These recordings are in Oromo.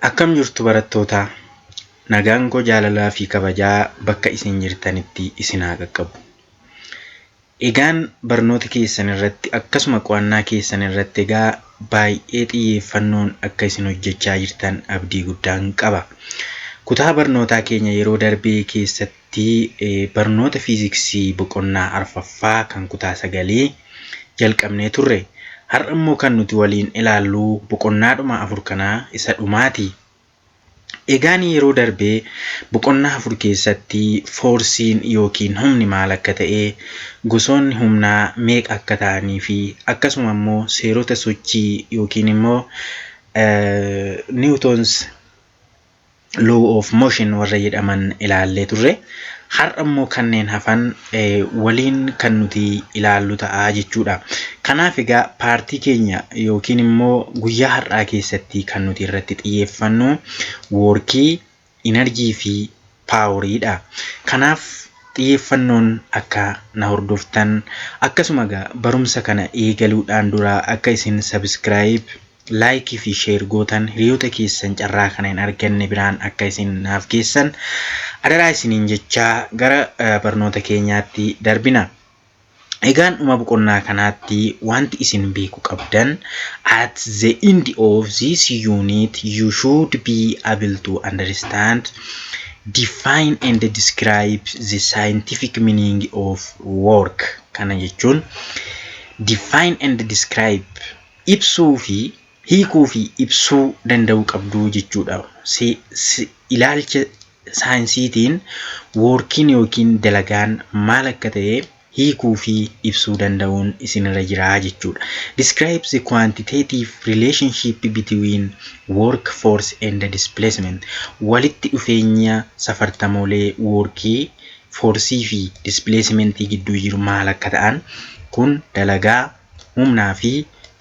Akkam jirtu barattootaa? Nagaan koo jaalalaa fi kabajaa bakka isin jirtanitti isin haa qaqqabu. Egaan barnoota keessan irratti akkasuma qo'annaa keessan irratti egaa baay'ee xiyyeeffannoon akka isin hojjechaa jirtan abdii guddaan qaba. Kutaa barnootaa keenya yeroo darbee keessatti barnoota fiiziksii boqonnaa arfaffaa kan kutaa sagalii jalqabnee turre. Har'a immoo kan nuti waliin ilaallu boqonnaadhuma 4 kana isa dhumaati. Egaan yeroo darbe boqonnaa 4 keessatti foorsiin yookiin humni maal akka ta'e, gosoonni humnaa meeqa akka ta'anii fi akkasuma immoo seerota sochii yookiin immoo Newton's law of motion warra jedhaman ilaallee turre. Har'a immoo kanneen hafan waliin kan nuti ilaallu ta'a jechuudha. Kanaaf egaa paartii keenya yookiin immoo guyyaa har'aa keessatti kan nuti irratti xiyyeeffannu woorkii, inarjii fi paaworiidha. Kanaaf xiyyeeffannoon akka na hordoftan akkasuma egaa barumsa kana eegaluudhaan dura akka isin subscribe, like fi share gootan hiriyoota keessan carraa kana hin arganne biraan akka isin naaf geessan adaraa isiniin jechaa gara barnoota keenyaatti darbina. Egaan dhuma boqonnaa kanaatti wanti isin beeku qabdan, at the end of this unit you should be able to understand, define and describe the scientific meaning of work. Kana jechuun define and describe, ibsuu fi hiikuu fi ibsuu danda'uu qabdu jechuudha. Ilaalcha saayinsiitiin workiin yookiin dalagaan maal akka ta'e hiikuu fi ibsuu danda'uun isinirra jira jechuudha. Describe the quantitative relationship between work force and displacement. Walitti dhufeenya safartamoolee workii, foorsii fi displacementii gidduu jiru maal akka ta'an, kun dalagaa, humnaa fi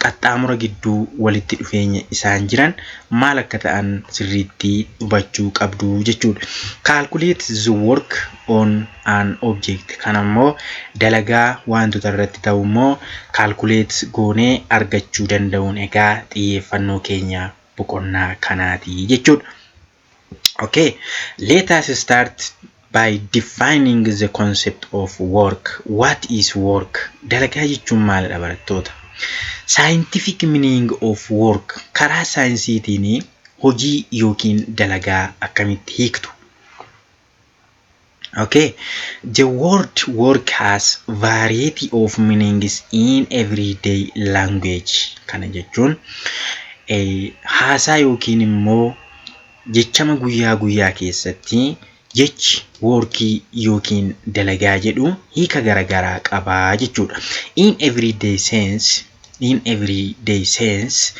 qaxxaamura gidduu walitti dhufeenya isaan jiran maal akka ta'an sirriitti hubachuu qabdu jechuudha. Calculate the work on an object. Kan ammoo dalagaa wantoota irratti ta'u immoo calculate goonee argachuu danda'uun egaa xiyyeeffannoo keenya boqonnaa kanaati jechuudha. Okay, let us start by defining the concept of work. What is work? Dalagaa jechuun maalidha, barattoota? Scientific meaning of work. Karaa saayinsiitiin hojii yookiin dalagaa akkamitti hiiktu? Okay, the word work has variety of meanings in everyday language. Kana jechuun haasaa yookiin immoo jechama guyyaa guyyaa keessatti jechi workii yookiin dalagaa jedhu hiika garaagaraa qabaa jechuudha. In everyday sense,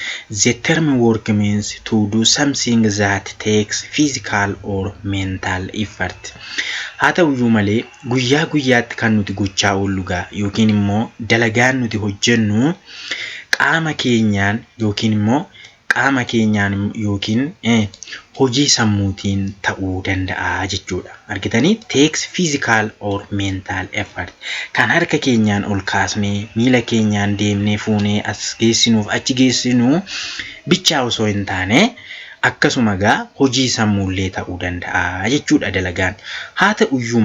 the term work means to do something that takes physical or mental effort. Haa ta'uyyuu malee guyyaa guyyaatti kan nuti gochaa oollu gaa yookiin immoo dalagaan nuti hojjennu qaama keenyaan yookiin immoo qaama keenyaan yookiin hojii sammuutiin ta'uu danda'a jechuudha. Argitanii, takes physical or mental effort. Kan harka keenyaan ol kaasnee, miila keenyaan deemnee fuunee as geessinuuf achi geessinu bichaa osoo hin taane, akkasuma gaa hojii sammuullee ta'uu danda'a jechuudha dalagaan. Haa ta'uyyuu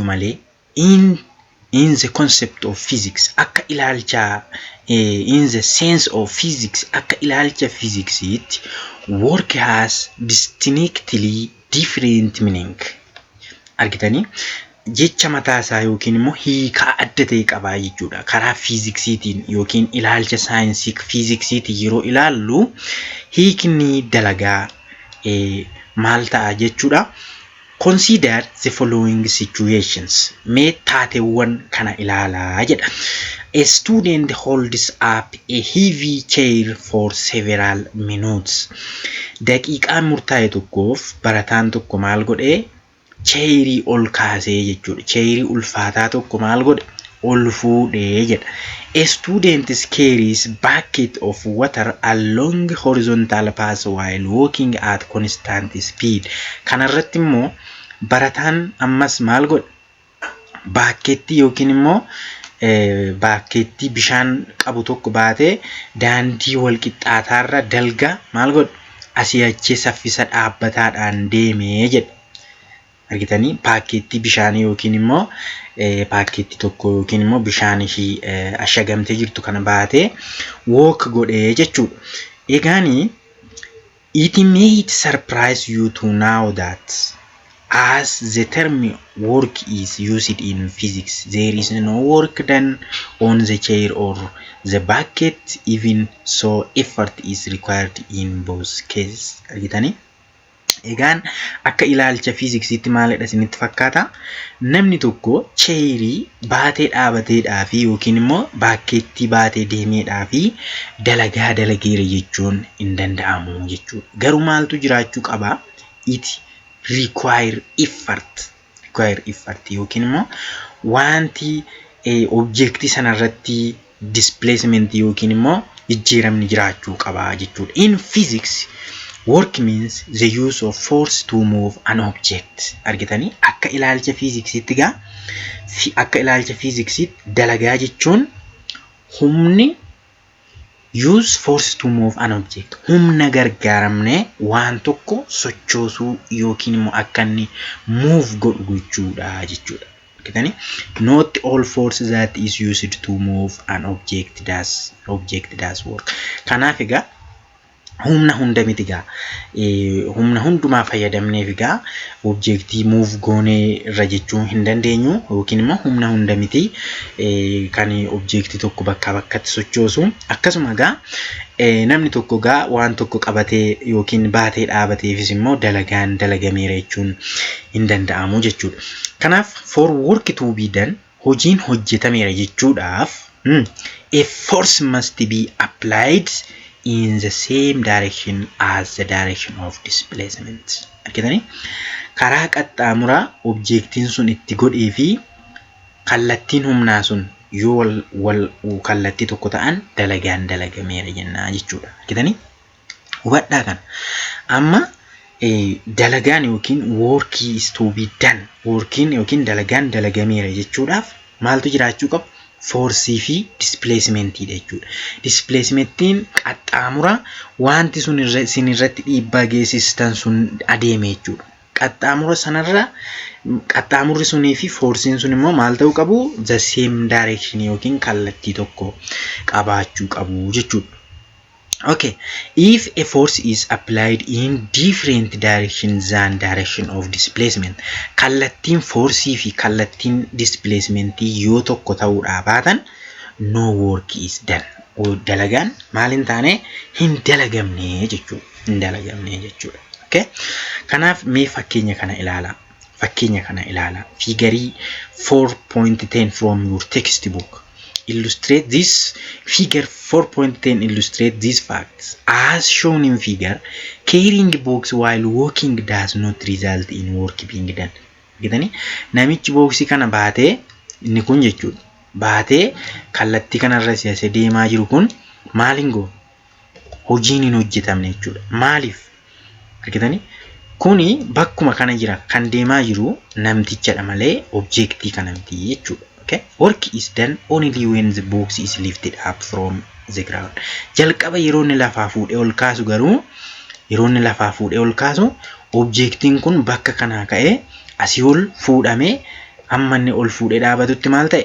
malee in the concept of physics, akka ilaalcha, in the sense of physics, akka ilaalcha fiiziksiitti, work has distinctly different meaning. Argitanii, jecha mataa isaa yookiin immoo hiikaa adda ta'e qabaa jechuudha. Karaa fiiziksiitiin yookiin ilaalcha saayinsii fiiziksiitiin yeroo ilaallu hiikni dalagaa maal ta'a jechuudha. Consider the following situations. Mee taateewwan kana ilaalaa jedha. A student holds up a heavy chair for several minutes. Daqiiqaa murtaa'e tokkoof barataan tokko maal godhee? Chairii ol kaasee jechuudha. Chairii ulfaataa tokko maal godhe? Ol fuudhee jedha. A student carries bucket of water along horizontal path while walking at constant speed. Kanarratti immoo barataan ammas maal godhe? Bucketii yookiin immoo bucketii bishaan qabu tokko baatee daandii wal qixxaataarra dalga maal godhe? asii achi saffisa dhaabbataadhaan deemee jedha. Argitanii, paakkeettii bishaanii yookiin immoo paakkeettii tokko yookiin immoo bishaan ishii ashagamtee jirtu kana baatee walk godhee jechuudha. Egaani, it may surprise you to know that as the term work is used in physics, there is no work done on the chair or the bucket, even so effort is required in both cases. Argitanii? Egaan akka ilaalcha fiiziksiitti maalidha isinitti fakkaata? Namni tokko chairii baatee dhaabateedhaa fi yookiin immoo buckettii baatee deemeedhaa fi dalagaa dalageera jechuun hin danda'amu jechuudha. Garuu maaltu jiraachuu qaba? It require effort. Require effort yookiin immoo wanti objectii sanarratti displacement yookiin immoo jijjiiramni jiraachuu qaba jechuudha. In physics, work means the use of force to move an object. Argitanii, akka ilaalcha fiiziksiitti gaa, akka ilaalcha fiiziksiitti dalagaa jechuun humni use force to move an object, humna gargaaramnee waan tokko sochoosuu yookiin immoo akka inni move godhu gochuudha jechuudha. Argitanii, not all force that is used to move an object does work. Kanaaf egaa humna hunda miti egaa, humna hundumaa fayyadamneef egaa objectii move goonee irra jechuu hin dandeenyu, yookiin immoo humna hunda miti kan objectii tokko bakkaa bakkatti sochoosu. Akkasuma egaa namni tokko egaa waan tokko qabatee yookiin baatee dhaabateefis immoo dalagaan dalagameera jechuun hin danda'amu jechuudha. Kanaaf, for work to be done, hojiin hojjetameera jechuudhaaf, a force must be applied in the same direction as the direction of displacement. Argitanii? Karaa qaxxaamuraa objectiin sun itti godhee fi kallattiin humnaa sun yoo wal kallattii tokko ta'an dalagaan dalagameera jennaa jechuudha. Argitanii? Hubadhaa kana. Amma dalagaan yookiin work is to be done, workiin yookiin dalagaan dalagameera jechuudhaaf maaltu jiraachuu qaba? Forceii fi displacementiidha jechuudha. Displacementiin qaxxaamura wanti sun isin irratti dhiibbaa geessistan sun adeeme jechuudha. Qaxxaamura sanarra qaxxaamurri sunii fi forceiin sun immoo maal ta'uu qabu? The same direction yookiin kallattii tokko qabaachuu qabu jechuudha. Okay, if a force is applied in different direction than direction of displacement, kallattiin forceii fi kallattiin displacementii yoo tokko ta'uudhaa baatan, no work is done. Dalagaan maal hin taane? Hin dalagamne jechuudha. Hin dalagamne jechuudha. Okay? Kanaaf mee fakkeenya kana ilaalaa. Fakkeenya kana ilaalaa. Figure 4.10 from your textbook. Illustrate this figure 4.10 illustrate these facts. As shown in figure, carrying box while walking does not result in work being done. Argitanii, namichi boxii kana baatee, inni kun jechuudha, baatee kallattii kanarra si'asee deemaa jiru kun maal hin goone? Hojiin hin hojjetamne jechuudha. Maaliif? Argitanii, kuni bakkuma kana jira, kan deemaa jiru namtichadha malee objectii kana miti jechuudha. Okay? Work is done only when the box is lifted up from the ground. Jalqaba yeroo inni lafaa fuudhee ol kaasu garuu, yeroo inni lafaa fuudhee ol kaasu, objectiin kun bakka kanaa ka'ee asii ol fuudhamee hamma inni ol fuudhee dhaabatutti maal ta'e?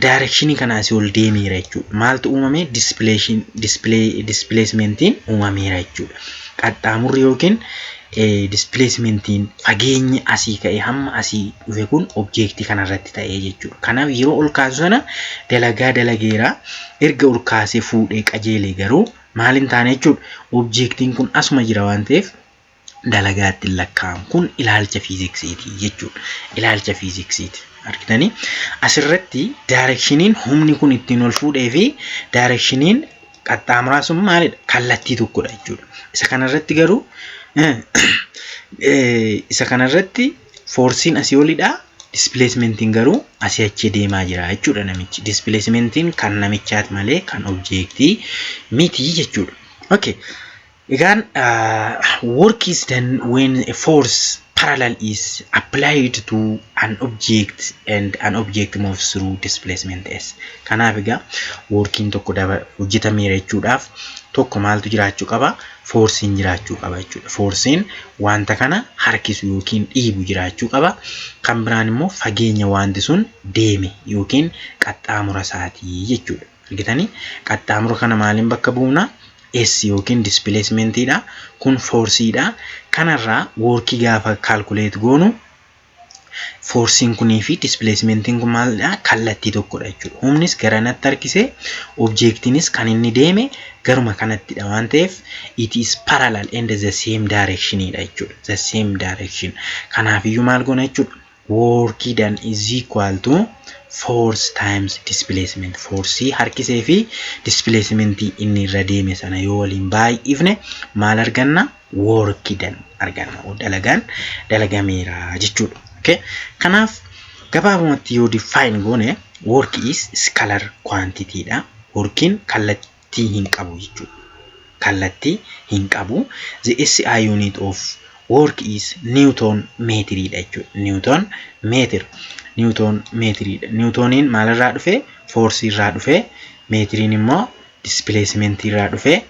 Directionii kana asii ol deemeera jechuudha. Maaltu uumame? Displacementiin uumameera jechuudha. Qaxxaamurri yookiin displacementiin fageenyi asii ka'ee hamma asii dhufe kun objectii kanarratti ta'ee jechuudha. Kanaaf yeroo ol kaasu sana dalagaa dalageera. Erga ol kaasee fuudhee qajeelee garuu maal hin taane jechuudha? Objectiin kun asuma jira waan ta'eef dalagaatti hin lakkaa'amu. Kun ilaalcha fiiziksiiti jechuudha. Ilaalcha fiiziksiiti. Argitanii, asirratti directioniin humni kun ittiin ol fuudhee fi directioniin qaxxaamuraa sun maalidha? Kallattii tokkodha jechuudha. Isa kanarratti garuu, isa kanarratti forceiin asii olidha. Displacementiin garuu asii achi deemaa jira jechuudha namichi. Displacementiin kan namichaati malee kan objectii miti jechuudha. Okay. Egaan, work is done when a force parallel is applied to an object and an object moves through displacement s. Kanaaf egaa workiin tokko hojjetameera jechuudhaaf tokko maaltu jiraachuu qaba? Forceiin jiraachuu qaba jechuudha. Forceiin wanta kana harkisu yookiin dhiibu jiraachuu qaba. Kan biraan immoo fageenya wanti sun deeme yookiin qaxxaamura isaatii jechuudha. Argitanii, qaxxaamura kana maaliin bakka buufna? S yookiin displacementiidha. Kun forceiidha. Kanarraa workii gaafa calculate goonu, forceiin kunii fi displacementiin kun maalidha? Kallattii tokkodha jechuudha. Humnis garanatti harkisee, objectiinis kan inni deeme garuma kanattidha waan ta'eef, it is parallel and the same directionidha jechuudha. The same direction. Kanaafiyyuu maal goona jechuudha? Work done is equal to force times displacement. Forceii harkisee fi displacementii inni irra deeme sana yoo waliin baay'ifne maal arganna? Work done arganna. Dalagaan dalagameera jechuudha. Okay? Kanaaf gabaabumatti yoo define goone, work is scalar quantity dha. Workiin kallattii hin qabu jechuudha. Kallattii hin qabu. The SI unit of work is newton meetiriidha jechuudha. Newton meter. Newton meetiriidha. Newtoniin maalirraa dhufe? Forceii irraa dhufe. Meetiriin immoo displacement irraa dhufe.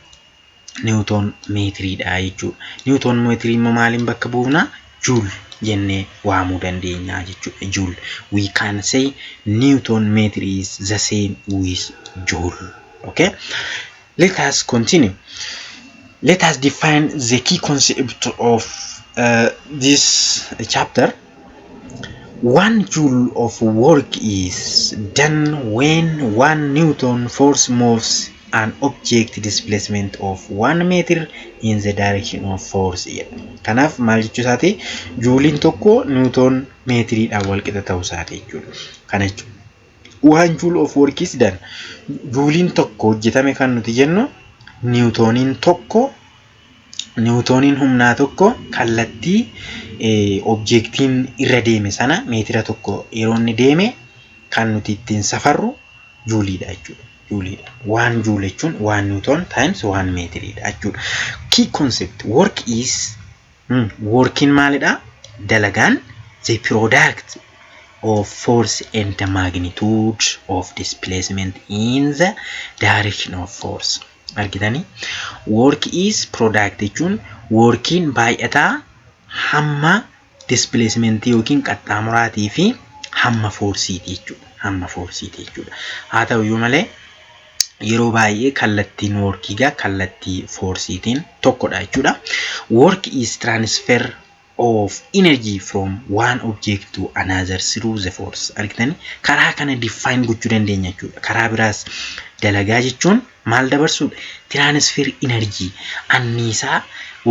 Newton meetiriidha jechuudha. Newton meetirii immoo maaliin bakka buufna? Joule jennee waamuu dandeenya jechuudha. Joule. We can say newton meter is the same with joule. Okay? Let us continue. Let us define the key concept of this chapter. 1 joule of work is done when 1 newton force moves an object displacement of 1 meter in the direction of force jedha. Kanaaf maal jechuu isaati? Juuliin tokko newton meetiriidhaan wal qixa ta'uu isaati jechuudha. Kana jechuudha. 1 joule of work is done. Juuliin tokko hojjetame kan nuti jennu, newtoniin tokko, newtoniin humnaa tokko kallattii objectiin irra deeme sana meetira 1 yeroo inni deeme kan nuti ittiin safarru juuliidha jechuudha. Juuliidha. 1 joule jechuun 1 newton times 1 meetiriidha jechuudha. Key concept: work is, workiin maalidha? Dalagaan the product of force and the magnitude of displacement in the direction of force. Argitanii? Work is product jechuun workiin baay'ataa hamma displacement yookiin qaxxaamuraatii fi hamma forceiiti jechuudha. Hamma forceiiti jechuudha. Haa ta'u iyyuu malee, yeroo baay'ee kallattiin workii gaa kallattii forceiitiin tokkodha jechuudha. Work is transfer of energy from one object to another through the force. Argitanii, karaa kana define gochuu dandeenya jechuudha. Karaa biraas dalagaa jechuun maal dabarsuudha? Transfer energy, anniisaa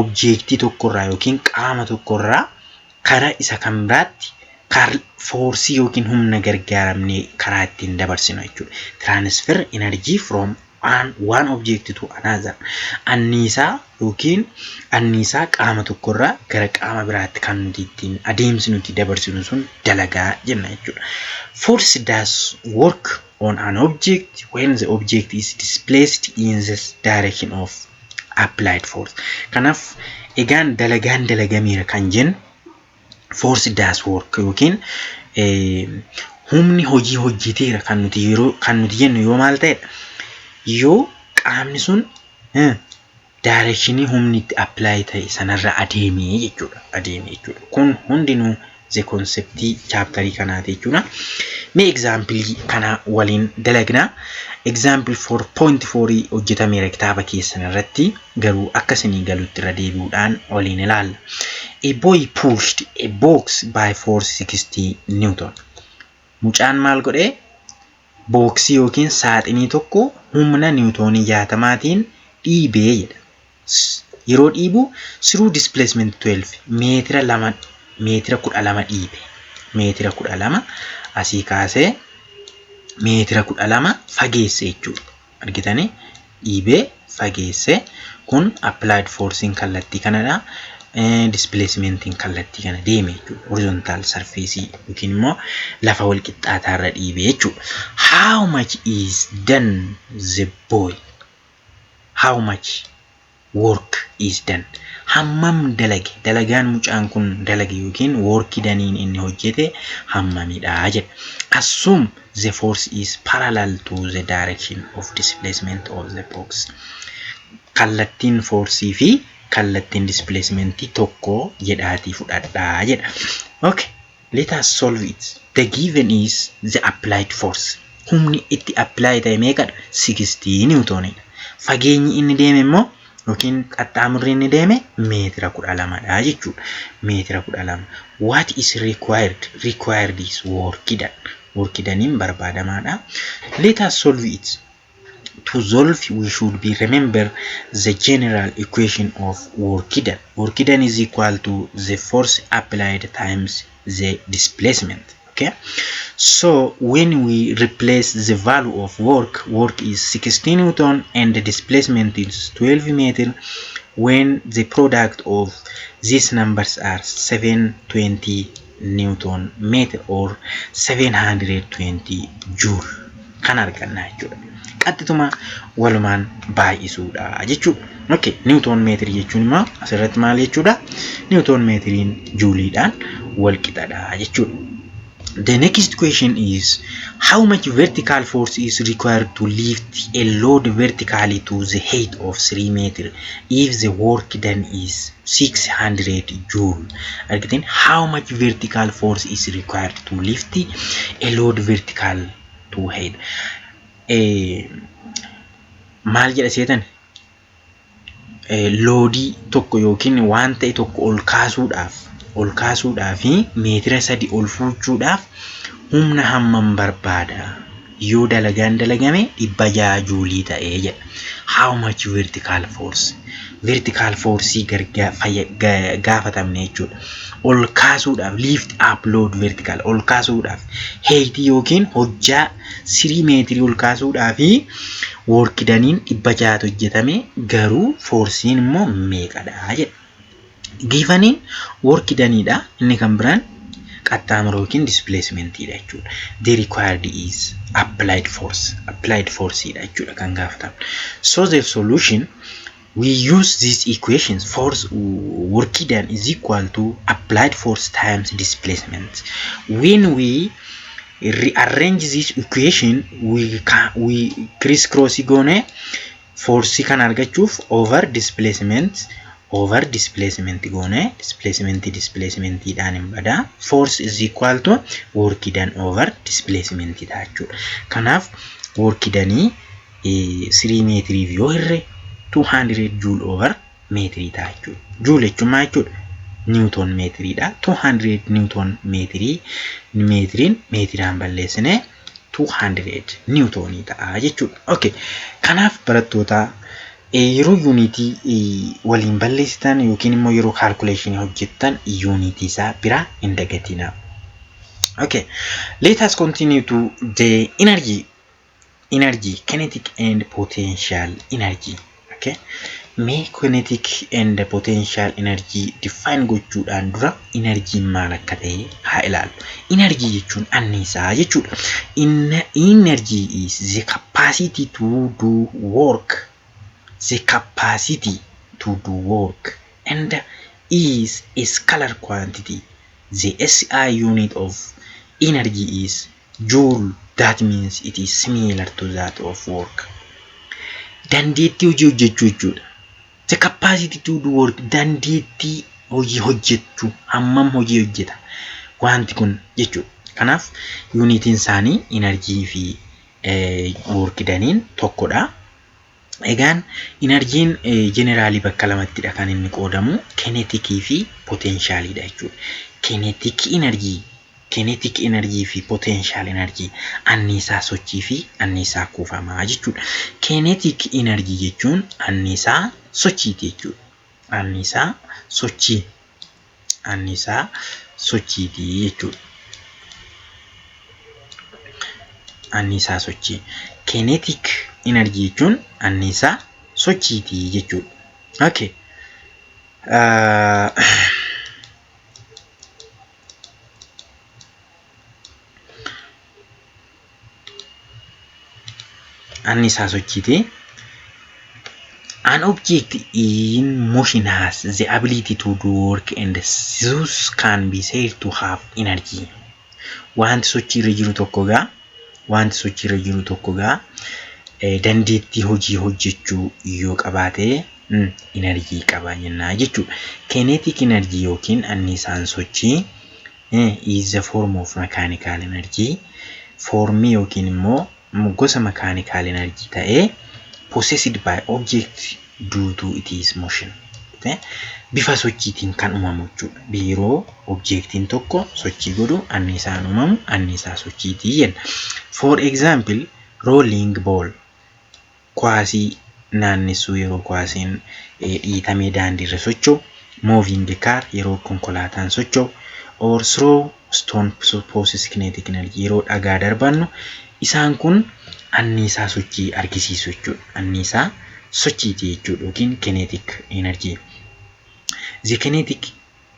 objectii tokkorraa yookiin qaama tokkorraa karaa isa kan biraatti forceii yookiin humna gargaaramnee karaa ittiin dabarsinu jechuudha. Transfer energy from one object to another. Anniisaa yookiin anniisaa qaama tokkorraa gara qaama biraatti kan nuti ittiin adeemsi nuti dabarsinu sun dalagaa jenna jechuudha. Force does work on an object when the object is displaced in the direction of applied force. Kanaaf egaan dalagaan dalagameera kan jennu, force does work yookiin humni hojii hojjeteera kan nuti yeroo kan nuti jennu yoo maal ta'edha? Yoo qaamni sun directionii humni itti apply ta'e sanarra adeemee jechuudha. Adeemee jechuudha. Kun hundinuu the conceptii chapterii kanaati jechuudha. Mee exampleii kana waliin dalagnaa. Example 4.4 hojjetameera kitaaba keessan irratti, garuu akka isinii galutti irra deebi'uudhaan waliin ilaalla. A boy pushed a box by force 60 newton. Mucaan maal godhee? Boxii yookiin saaxinii tokko humna newtonii 60maatiin dhiibee jedha. Yeroo dhiibu through displacement 12, meetira 2, meetira 12 dhiibe. Meetira 12 asii kaasee meetira 12 fageesse jechuudha. Argitanii, dhiibee fageesse. Kun applied forcein kallattii kanadha. Displacementiin kallattii kana deeme jechuudha. Horizontal surface yookiin immoo lafa wal qixxaataa irra dhiibe jechuudha. How much is done the boy? How much Work is done. Hammam dalage? Dalagaan mucaan kun dalage yookiin work doneiin inni hojjete hammamidha jedha. Assume the force is parallel to the direction of displacement of the box. Kallattiin forceii fi kallattiin displacementii tokko jedhaatii fudhadhaa jedha. Okay, let us solve it. The given is the applied force. Humni itti apply ta'e meeqadha? 60 newtonidha. Fageenyi inni deeme immoo yookiin qaxxaamurri inni deeme meetira 12dha jechuudha. Meetira 12. What is required? Required is work done. Work doneiin barbaadamaadha. Let us solve it. To solve, we should be remember the general equation of work done. Work done is equal to the force applied times the displacement. Okay, so when we replace the value of work, work is 60 newton and the displacement is 12 meter. When the product of these numbers are 720 newton meter or 720 joule kan arganna jechuudha. Qaxxituma walumaan baay'isuudha jechuudha. Okay, newton meetirii jechuun immoo asirratti maal jechuudha? Newton meetiriin juuliidhaan wal qixadha jechuudha. The next question is, how much vertical force is required to lift a load vertically to the height of 3 meter if the work done is 600 joule? Argiteen, how much vertical force is required to lift a load vertical to height? Maal jedha seetan? Loadii tokko yookiin waan ta'e tokko ol kaasuudhaaf meetira 3 ol fuuchuudhaaf humna hammam barbaada yoo dalagaan dalagame 600 juulii ta'ee jedha. How much vertical force? Vertical force gaafatamne jechuudha. Ol kaasuudhaaf, lift up load vertical, ol kaasuudhaaf heightii yookiin hojjaa 3 meetirii ol kaasuudhaaf work doneiin 600tu hojjetame, garuu forceiin immoo meeqadha jedha. Giveniin work doneiidha, inni kan biraan qaxxaamura yookiin displacementiidha jechuudha. The required is applied force. Applied forceidha jechuudha kan gaafatamu. So the solution, we use these equations: force, work done is equal to applied force times displacement. When we rearrange this equation, we crisscross goone force kan argachuuf over displacement, over displacement goone, displacement displacementiidhaan hin badaa, force is equal to work done over displacement dha jechuudha. Kanaaf work done 3 meetiriif yoo hirre 200 joule over meetirii ta'a jechuudha. Joule jechuun maal jechuudha? Newton meetiriidha. 200 newton meetirii, meetiriin meetiraan balleessine 200 newtonii ta'a jechuudha. Okay. Kanaaf barattoota, yeroo unitii waliin balleessitan yookiin immoo yeroo calculationii hojjettan unitii isaa bira hin dagatinaa. Okay. Let us continue to the energy. Energy, kinetic and potential energy. Okay. Mee kinetic and potential energy define gochuudhaan dura energyiin maal akka ta'e haa ilaallu. Energy jechuun anniisaa jechuudha. Energy is the capacity to do work. The capacity to do work and is a scalar quantity. The SI unit of energy is joule. That means it is similar to that of work. Dandeettii hojii hojjechuu jechuudha. The capacity to do work, dandeettii hojii hojjechuu, hammam hojii hojjeta wanti kun jechuudha. Kanaaf unitiin isaanii energy fi work doneiin tokkodha. Egaan energyiin generally bakka lamattidha kan inni qoodamu, kineticii fi potentialiidha jechuudha. Kinetic energy, kinetic energy fi potential energy, anniisaa sochii fi anniisaa kuufamaa jechuudha. Kinetic energy jechuun anniisaa sochiiti jechuudha. Anniisaa sochii, anniisaa sochiiti jechuudha. Anniisaa sochii. Kinetic energy jechuun anniisaa sochiiti jechuudha. Okay. Anniisaa sochiiti. An object in motion has the ability to do work and thus can be said to have energy. Wanti sochiirra jiru tokko gaa, wanti sochiirra jiru tokko gaa dandeettii hojii hojjechuu yoo qabaate, energy qaba jennaa jechuudha. Kinetic energy yookiin anniisaan sochii is the form of mechanical energy. Formii yookiin immoo gosa mechanical energy ta'ee possessed by object due to its motion. Bifa sochiitiin kan uumamu jechuudha. Yeroo objectiin tokko sochii godhu anniisaan uumamu anniisaa sochiitii jenna. For example, rolling ball, kuwaasii naannessuu, yeroo kuwaasiin dhiitamee daandiirra socho'u, moving car, yeroo konkolaataan socho'u, or throw stone possess kinetic energy, yeroo dhagaa darbannu, isaan kun anniisaa sochii argisiisu jechuudha. Anniisaa sochiiti jechuudha yookiin kinetic energy. The kinetic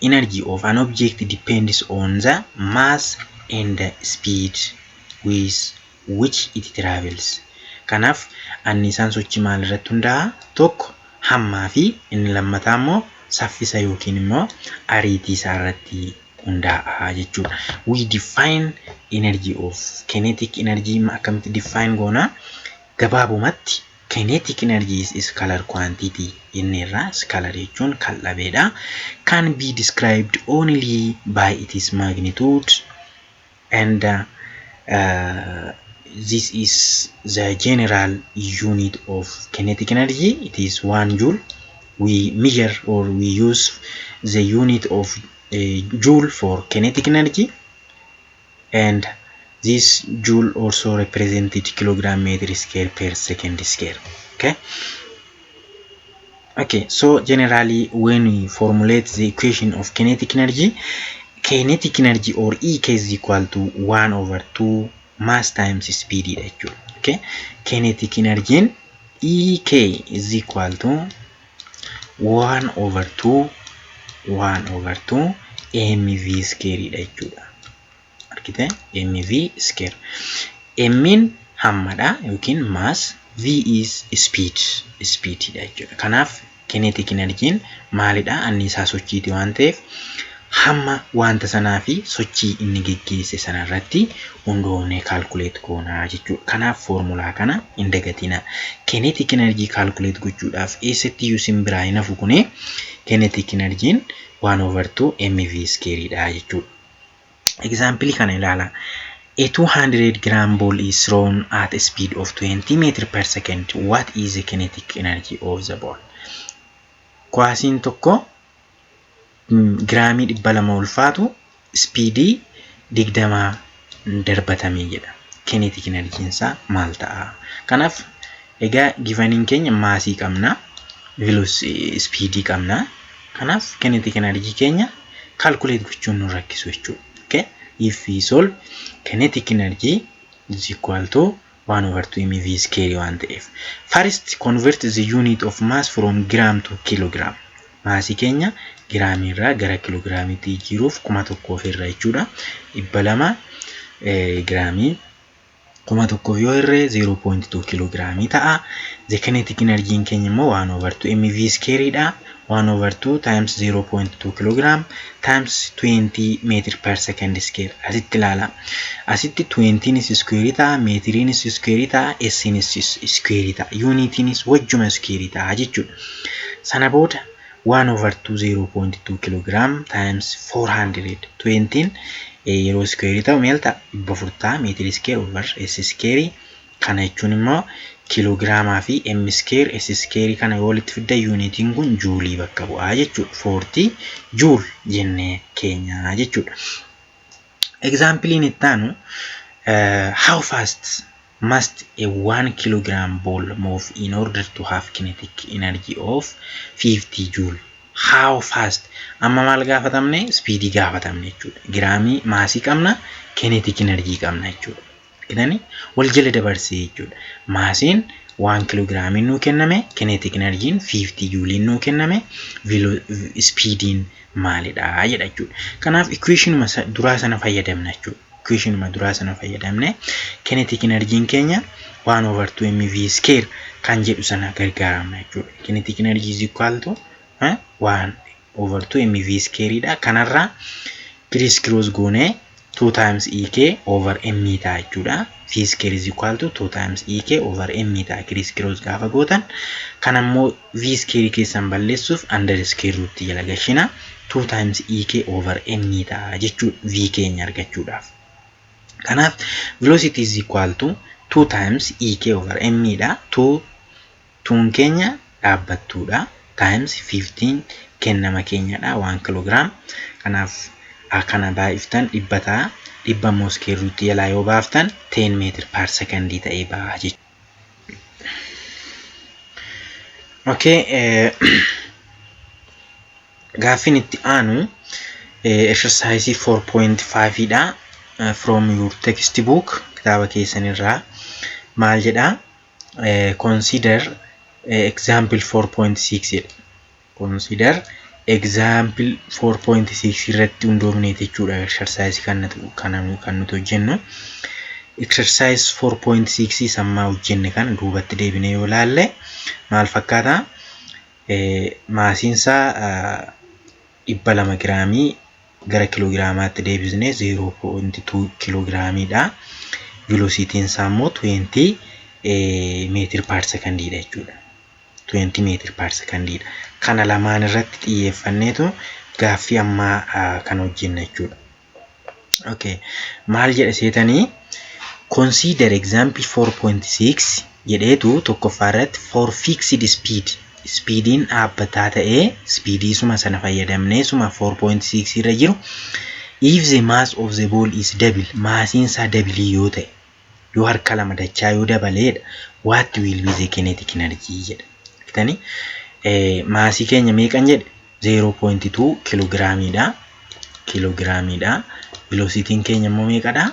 energy of an object depends on the mass and the speed with which it travels. Kanaaf anniisaan sochii maal irratti hundaa'a? Tokko hammaa fi inni lammataa immoo saffisa yookiin immoo ariitii isaa irratti hundaa'a jechuudha. We define energy of kinetic energy akkamitti define goona? Gabaabumatti kinetic energy is scalar quantity jenneerra. Scalar jechuun kal-dhabeedha. Can be described only by its magnitude and this is the general unit of kinetic energy. It is 1 joule. We measure or we use the unit of joule for kinetic energy, and this joule also represented kilogram meter square per second square. Okay, so generally when we formulate the equation of kinetic energy, kinetic energy or Ek is equal to 1 over 2 mass times speed dha jechuudha. Okay, kinetic energy Ek is equal to 1 over 2 1 over 2 mv square dha jechuudha. Argite, mv square. M'n hammadha yookiin mass, v is speed, speed dha jechuudha. Kanaaf kinetic energy'n maalidha? Anniisaa sochiiti waan ta'eef hamma wanta sanaa fi sochii inni geggeesse sanarratti hundoofnee calculate goonaa jechuudha. Kanaaf foormulaa kana hin dagatinaa. Kinetic energy calculate gochuudhaaf eessatti iyyuu isin biraa hin hafu kuni, kinetic energy'n 1 over 2 mv square dha jechuudha. Example kana ilaalaa. A 200 gram ball is thrown at a speed of 20 meter per second. What is the kinetic energy of the ball? Kuwaasiin tokko giraamii 200 ulfaatu speedii 20 darbatamee jedha. Kinetic energy isaa maal ta'a? Kanaaf egaa giveniin keenya massii qabna, speedii qabna. Kanaaf kinetic energy keenya calculate gochuun nu rakkisu jechuudha. Okay? If we solve, kinetic energy is equal to 1 over 2 mv square waan ta'eef. First convert the unit of mass from gram to kilogram. Massii keenya giraamii irraa gara kiloogiraamiitti jijjiiruuf 1000 irra jechuudha. 200 giraamii 1000 yoo hirree 0.2 kiloogiraamii ta'a. The kinetic energy keenya immoo 1 over 2 mv square dha. 1 over 2 times 0.2 kilogram times 20 meter per second square. Asitti ilaala. Asitti 20nis square ta'a, meetiriinis square ta'a, snis square ta'a. Unitiinis wajjuma square ta'a jechuudha. Sana booda 1 over 2 0.2 kilogram times 420 yeroo square ta'u maal ta'a? 400 ta'a, meetiri square over s square. Kana jechuun immoo kiloogiraamaa fi m square s square kana yoo walitti fidda, unitiin kun juulii bakka bu'aa jechuudha. 40 joule jennee keenya jechuudha. Exampleiin itti aanu, how fast must a 1 kilogram ball move in order to have kinetic energy of 50 joule? How fast, amma maal gaafatamne? Speedii gaafatamne jechuudha. Giraamii massii qabna, kinetic energy qabna jechuudha. Argitanii, wal jala dabarsee jechuudha. Massiin 1 kiloogiraamiin nuu kenname, kinetic energyn 50 juuliin nuu kenname, speediin maalidha jedha jechuudha. Kanaaf equationuma duraa sana fayyadamna jechuudha. Equationuma duraa sana fayyadamne kinetic energy keenya 1 over 2 mv square kan jedhu sana gargaaramna jechuudha. Kinetic energy is equal to 1 over 2 mv square dha. Kanarraa criss cross goonee 2 times ek over m ta'a jechuudha. V square is equal to 2 times ek over m ta'a criss cross gaafa gootan. Kan ammoo v square keessan balleessuuf under square root jala gashina, 2 times ek over m ta'a jechuudha v keenya argachuudhaaf. Kanaaf velocity is equal to 2 times ek over m dha. 2 tuun keenya dhaabbattuudha. Times 15 kennama keenyadha, 1 kilogram. Kanaaf kana baay'iftan 100 ta'a. 100 immoo square root jalaa yoo baaftan 10 meter per secondii ta'ee ba'a jechuudha. Okay, gaaffiin itti aanu exercise 4.5 dha. From your textbook, kitaaba keessanirraa maal jedha? Consider example 4.6 jedha. Consider example 4.6 irratti hundoofneeti jechuudha exercise kana kan nuti hojjennu. Exercise 4.6 sammaa hojjenne kana duubatti deebinee yoo ilaalle maal fakkaata? Massiinsaa 200 giraamii gara kiloogiraamaatti deebisnee 0.2 kiloogiraamiidha. Velocityn isaa immoo 20 meter per secondiidha jechuudha. 20 meter per secondiidha. Kana lamaan irratti xiyyeeffanneetu gaaffii ammaa kan hojjenna jechuudha. Okay. Maal jedha seetanii? Consider example 4.6 jedheetu tokkoffaa irratti for fixed speed, speediin dhaabbataa ta'ee, speedii suma sana fayyadamnee suma 4.6 irra jiru, if the mass of the ball is double, massiin isaa double yoo ta'e, yoo harka lama dachaa yoo dabaleedha, what will be the kinetic energy jedha. Argitanii, massii keenya meeqan jedhe? 0.2 kiloogiraamiidha. Kiloogiraamiidha. Velocityn keenya immoo meeqadha?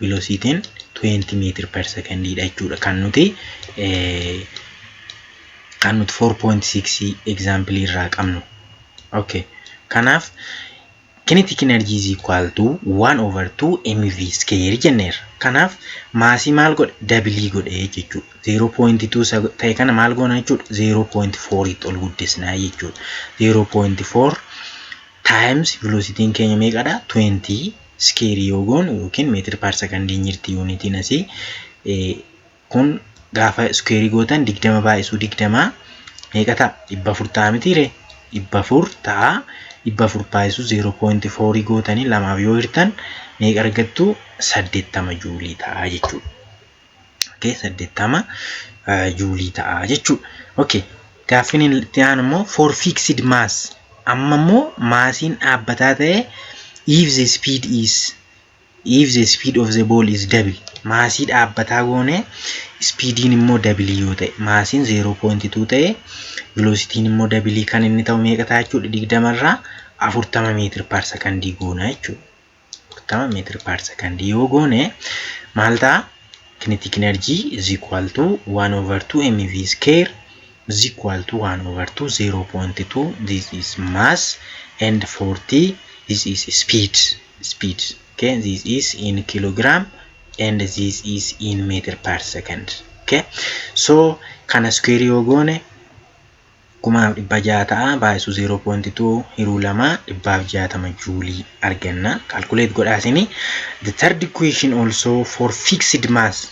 Velocityn 20 meter per secondiidha jechuudha. Kan nuti 4.6 example irraa qabnu. Okay. Kanaaf kinetic energy is equal to 1 over 2 mv square jenneerra. Kanaaf massii maal godhe? Double godhe jechuudha. 0.2 ta'e kana maal goona jechuudha? 0.4 tti ol guddisnaa jechuudha. 0.4 times velocityn keenya meeqadha? 20 square yoo goonu yookiin meter per secondiin jirti unitiin asii kun gaafa square gootan 20 baay'isuu 20 meeqa ta'a? 400 ta'a mitiiree? 400 ta'a. 400 baay'isuu 0.4 gootanii lamaaf yoo hirtan meeqa argattu? 80 juulii ta'a jechuudha. Okay, 80 juulii ta'a jechuudha. Okay, gaaffiin itti aanu immoo for fixed mass. Amma immoo massiin dhaabbataa ta'e, if the speed of the ball is double, massii dhaabbataa goone, speediin immoo double yoo ta'e, massiin 0.2 ta'e, velocityn immoo double kan inni ta'u meeqa ta'a jechuudha? 20 irraa 40 meter per secondii goona jechuudha. 40 meter per secondii yoo goone maal ta'a? Kinetic energy is equal to 1 over 2 mv square is equal to 1 over 2 0.2, this is mass, and 40, this is speed. Okay, this is in kilogram and this is in meter per second. Okay, so kana square yoo goone 1600 ta'a, baay'isuu 0.2 hiruu lama 160 juulii arganna. Calculate godhaa isinii. The third equation also for fixed mass.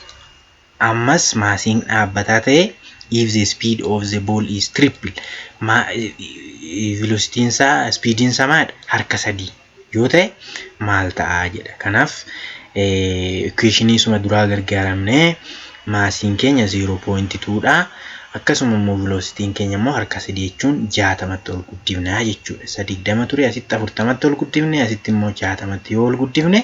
Ammas massiin dhaabbataa ta'e, if the speed of the ball is triple, velocityn isaa, speediin isaa maalidha? Harka sadii yoo ta'e maal ta'a jedha. Kanaaf equationii suma duraa gargaaramnee massiin keenya 0.2 dha. Akkasuma immoo velocityn keenya immoo harka sadii jechuun 60tti ol guddifnaa jechuudha. Isa 20 ture asitti 40tti ol guddifne, asitti immoo 60tti yoo ol guddifne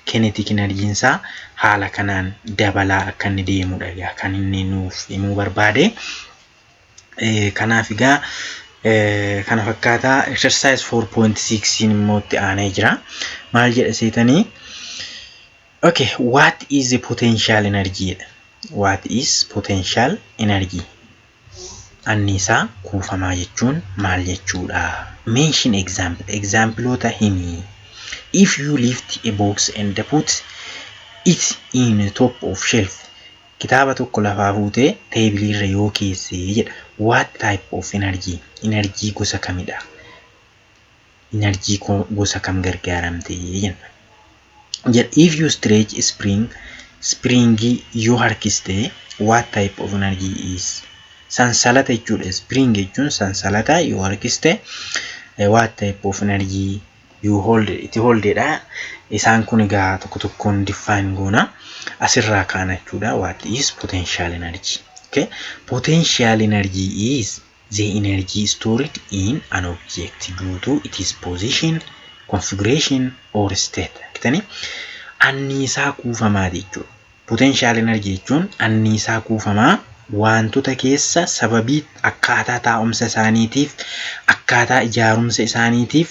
kinetic energyn isaa haala kanaan dabalaa akka inni deemudha egaa kan inni nuuf himuu barbaade. Kanaaf egaa kana fakkaataa. Exercise 4.6 immoo itti aanee jira. Maal jedha seetanii? Okay, what is the potential energy jedha. What is potential energy? Anniisaa kuufamaa jechuun maal jechuudha? Mention example. Exampleoota himi. If you lift a box and put it in the top of shelf, kitaaba tokko lafaa fuutee tableirra yoo keessee jedha. What type of energy? Energy gosa kamidha? Energy gosa kam gargaaramte jenna. Jedha, if you stretch spring, springii yoo harkiste, what type of energy is? Sansalata jechuudha. Spring jechuun sansalata yoo harkiste, what type of energy you hold itti holdedha. Isaan kun egaa tokko tokkoon define goona. Asirraa kaana jechuudha. What is potential energy? Okay. Potential energy is the energy stored in an object due to its position, configuration or state. Argitanii, anniisaa kuufamaati jechuudha. Potential energy jechuun anniisaa kuufamaa wantoota keessa sababii akkaataa taa'umsa isaaniitiif, akkaataa ijaarumsa isaaniitiif,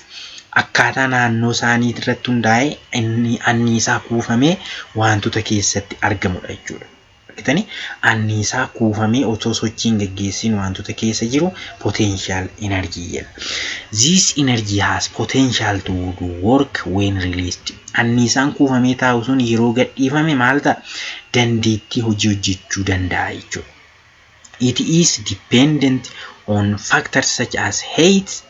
akkaataa naannoo isaanii irratti hundaa'ee inni anniisaa kuufamee wantoota keessatti argamudha jechuudha. Argitanii, anniisaa kuufamee otoo sochii hin gaggeessin wantoota keessa jiru potential energy jedha. This energy has potential to do work when released. Anniisaan kuufamee taa'u sun yeroo gadhiifame maal ta'a? Dandeettii hojii hojjechuu danda'a jechuudha. It is dependent on factors such as height,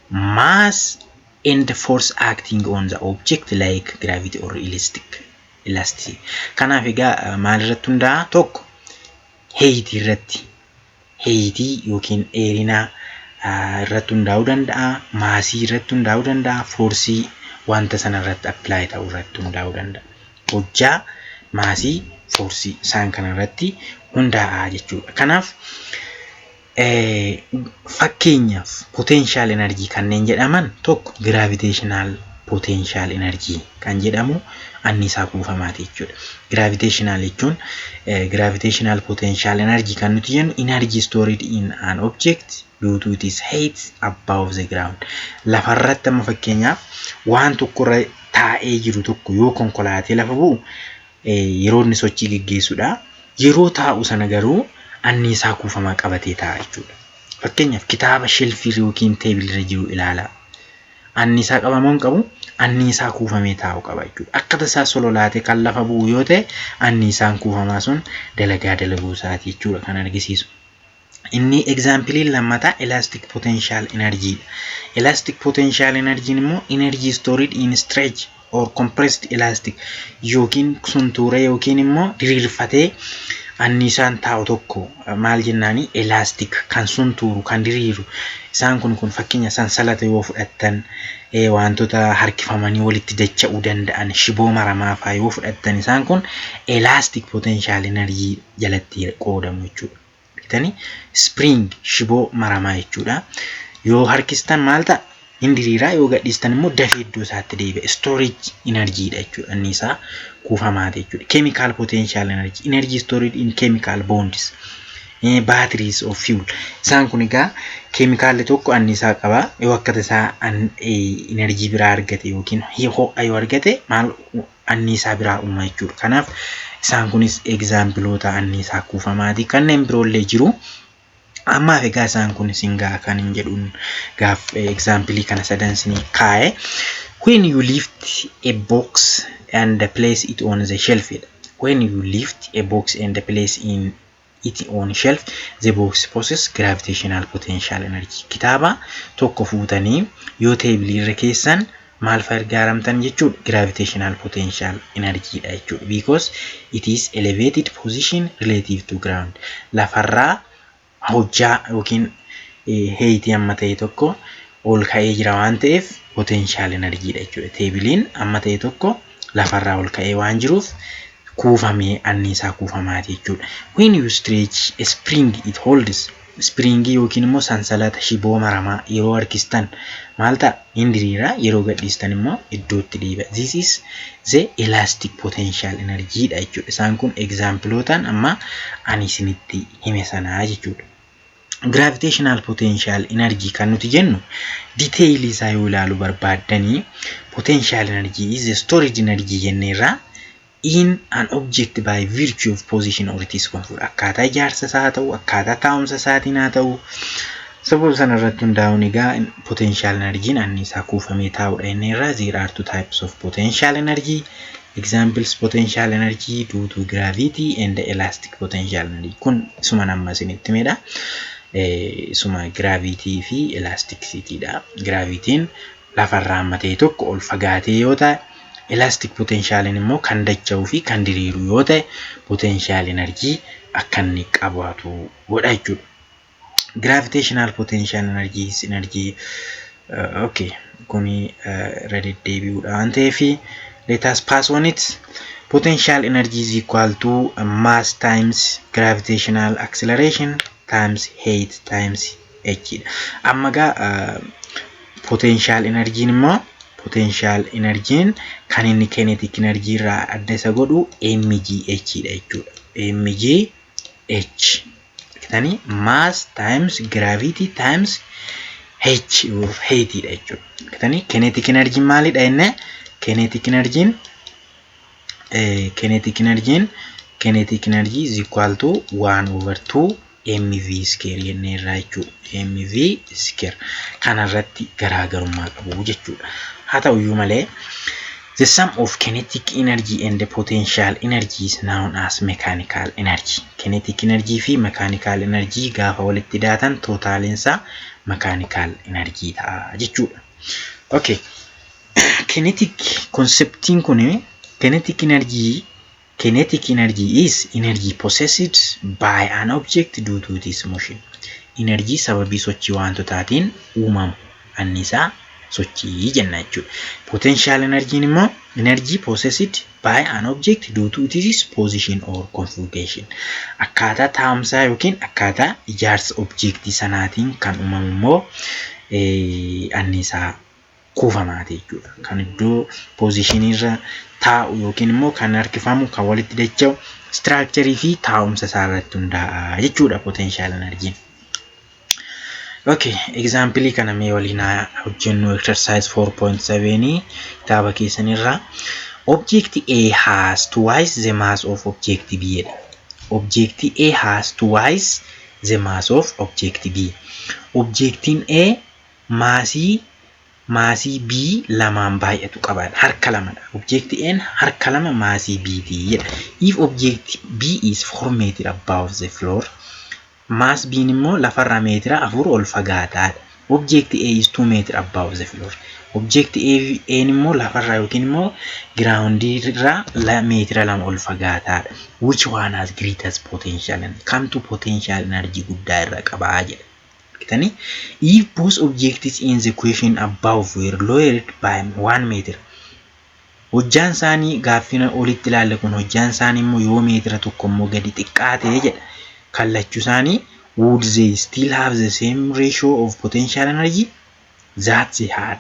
mass and force acting on the object like gravity or elasticity. Kanaaf egaa maal irratti hundaa'a? Tokko, heightii irratti, heightii yookiin dheerina irratti hundaa'uu danda'a, massii irratti hundaa'uu danda'a, forceii wanta sana irratti apply ta'uu irratti hundaa'uu danda'a. Hojjaa, massii, forceii isaan kana irratti hundaa'a jechuudha. Kanaaf fakkeenyaaf potential energy kanneen jedhaman, tokko, gravitational potential energy kan jedhamu anniisaa kuufamaati jechuudha. Gravitational jechuun, gravitational potential energy kan nuti jennu, energy stored in an object due to its height above the ground. Lafarratti amma fakkeenyaaf waan tokkorra taa'ee jiru tokko yoo konkolaatee lafa bu'u yeroo inni sochii geggeessudha. Yeroo taa'u sana garuu anniisaa kuufamaa qabatee taa'a jechuudha. Fakkeenyaaf kitaaba shelfii yookiin tableirra jiru ilaalaa. Anniisaa qaba moo hin qabu? Anniisaa kuufamee taa'u qaba jechuudha. Akka tasaa sololaatee kan lafa bu'u yoo ta'e, anniisaan kuufamaa sun dalagaa dalaguu isaati jechuudha kan argisiisu. Inni exampleiin lammataa elastic potential energy dha. Elastic potential energy immoo energy stored in stretch or compressed elastic yookiin suntuure yookiin immoo diriirfatee anniisaan taa'u tokko maal jennaani? Elastic kan suntuuru, kan diriiru. Isaan kun fakkeenya sansalata yoo fudhattan, wantoota harkifamanii walitti dacha'uu danda'an, shiboo maramaa fa'aa yoo fudhattan, isaan kun elastic potential energy jalatti qoodamu jechuudha. Argitanii, spring shiboo maramaa jechuudha. Yoo harkistan maal ta'a? Hin diriiraa, yoo gadhiistan immoo dafee iddoo isaatti deebi'a. Storage energy dha jechuudha. Anniisaa kuufamaati jechuudha. Chemical potential energy, energy stored in chemical bonds. Batteries of fuel. Isaan kun egaa keemikaalli tokko anniisaa qaba. Yoo akka tasaa energy biraa argate yookiin ho'a yoo argate maal anniisaa biraa uuma jechuudha. Kanaaf isaan kunis exampleoota anniisaa kuufamaati. Kanneen biroollee jiru. Ammaaf egaa isaan kun isin gaa kan hin jedhuun gaaf exampleii kana sadan isinii kaa'e. When you lift a box and place it on the shelf. When you lift a box and place in it on shelf, the box possesses gravitational potential energy. Kitaaba tokko fuutanii yoo tableirra keessan maal gargaaramtan jechuudha? Gravitational potential energy dha jechuudha. Because it is elevated position relative to ground. Lafarraa hojjaa yookiin heightii amma ta'e tokko ol ka'ee jira waan ta'eef potential energy dha jechuudha. Tableiin amma ta'e tokko lafarraa ol ka'ee waan jiruuf kuufamee anniisaa kuufamaati jechuudha. When you stretch a spring, it holds. Springii yookiin immoo sansalata shiboo maramaa yeroo harkistan maal ta'a? Hin diriira, yeroo gadhiistan immoo iddootti deebi'a. This is the elastic potential energy dha jechuudha. Isaan kun exampleootaan amma ani isinitti hime sanaa jechuudha. Gravitational potential energy kan nuti jennu detailii isaa yoo ilaalu barbaaddanii, potential energy is the storage energy jenneerraa in an object by virtue of position or its comfort. Akkaataa ijaarsa isaa haa ta'u, akkaataa taa'umsa isaatiin haa ta'u, Sababa sana irratti hundaa'uun egaa potential energy anniisaa kuufamee taa'udha inni irraa. There are two types of potential energy. Examples: potential energy due to gravity and elastic potential energy. Kun isuma amma isinitti himedha. Isuma gravity fi elasticity dha. Gravityin lafarraa amma ta'e tokko ol fagaatee yoo ta'e, elastic potentialin immoo kan dacha'uu fi kan diriiru yoo ta'e, potential energy akka inni qabaatu godha jechuudha. Gravitational potential energy is energy okay, kuni irra deddeebi'uudha waan ta'eef, let us pass on it. Potential energy is equal to mass times gravitational acceleration times height times h dha. Amma gaa potential energy immoo, potential energy kan inni kinetic energy irraa adda isa godhu mgh dha jechuudha. Mgh argitanii, mass times gravity times h or height dha jechuudha. Argitanii, kinetic energy maalidha jenne? Kinetic energy is equal to 1 over 2 mv square jennee irraa jechuudha. Mv square kanarratti garaagarummaa qabu jechuudha. Haa ta'uyyuu malee, the sum of kinetic energy and the potential energy is known as mechanical energy. Kinetic energy fi mechanical energy gaafa walitti daatan, totaliinsaa mechanical energy ta'a jechuudha. Okay. Kinetic conceptiin kun, kinetic energy is energy possessed by an object due to its motion. Energy sababii sochii wantotaatiin uumamu anniisaa sochii jenna jechuudha. Potential energy immoo energy possessed by an object due to its position or configuration. Akkaataa taa'umsaa yookiin akkaataa ijaarsa objectii sanaatiin kan uumamu immoo anniisaa kuufamaati jechuudha. Kan iddoo positionii irra taa'u yookiin immoo kan harkifamu, kan walitti dacha'u, structurii fi taa'umsa isaa irratti hundaa'a jechuudha potential energy. Okay, example kana mee waliin haa hojjennu, exercise 4.7 kitaaba keessanirraa. Object A has twice the mass of object B jedha. Object A has twice the mass of object B. Objectiin A massii B lamaan baay'atu qaba. Harka lamadha. Object A harka lama massii B ti jedha. If object B is 4 meter above the floor, mass B immoo lafarraa meetira 4 ol fagaataadha. Object A is 2 meter above the floor. Object A immoo lafarraa yookiin immoo groundii irraa meetira 2 ol fagaataadha. Which one has greatest potential? Kamtu potential energy guddaa irra qabaa jedha. Argitanii? If both objects in the equation above were lowered by 1 meter. Hojjaan isaanii gaaffina olitti ilaalle kun, hojjaan isaanii immoo yoo meetira 1 immoo gadi xiqqaate jedha. Kallachuu isaanii, would they still have the same ratio of potential energy that they had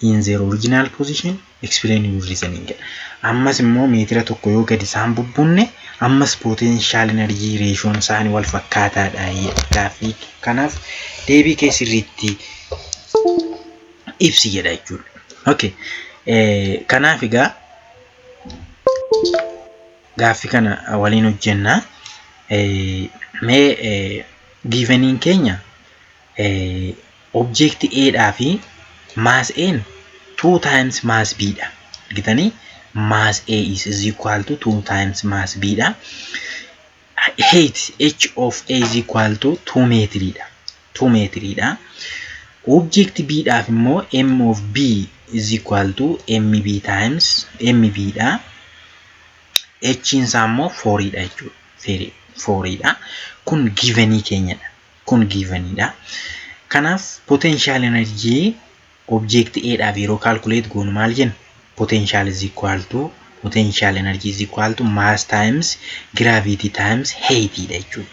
in their original position? Explain your reasoning jedha. Ammas immoo meetira 1 yoo gadi isaan bubbunne, ammas potential energy ratioon isaanii wal fakkaataadha gaaffii kanaaf deebii kee sirriitti ibsi jedha jechuudha. Okay. Kanaaf egaa gaaffii kana waliin hojjennaa. Mee giveniin keenya object A dhaa fi mass A 2 times mass B dha. Argitanii, mass A is equal to 2 times mass B dha. Height h of A is equal to 2 meetiriidha. 2 meetiriidha. Object B dhaaf immoo m of B is equal to mb times mb dha. H isaa immoo 4 dha jechuudha. 4 dha. Kun givenii keenyadha. Kun giveniidha. Kanaaf potential energy object A dhaaf yeroo calculate goonu maal jenna? Potential energy is equal to mass times gravity times height dha jechuudha.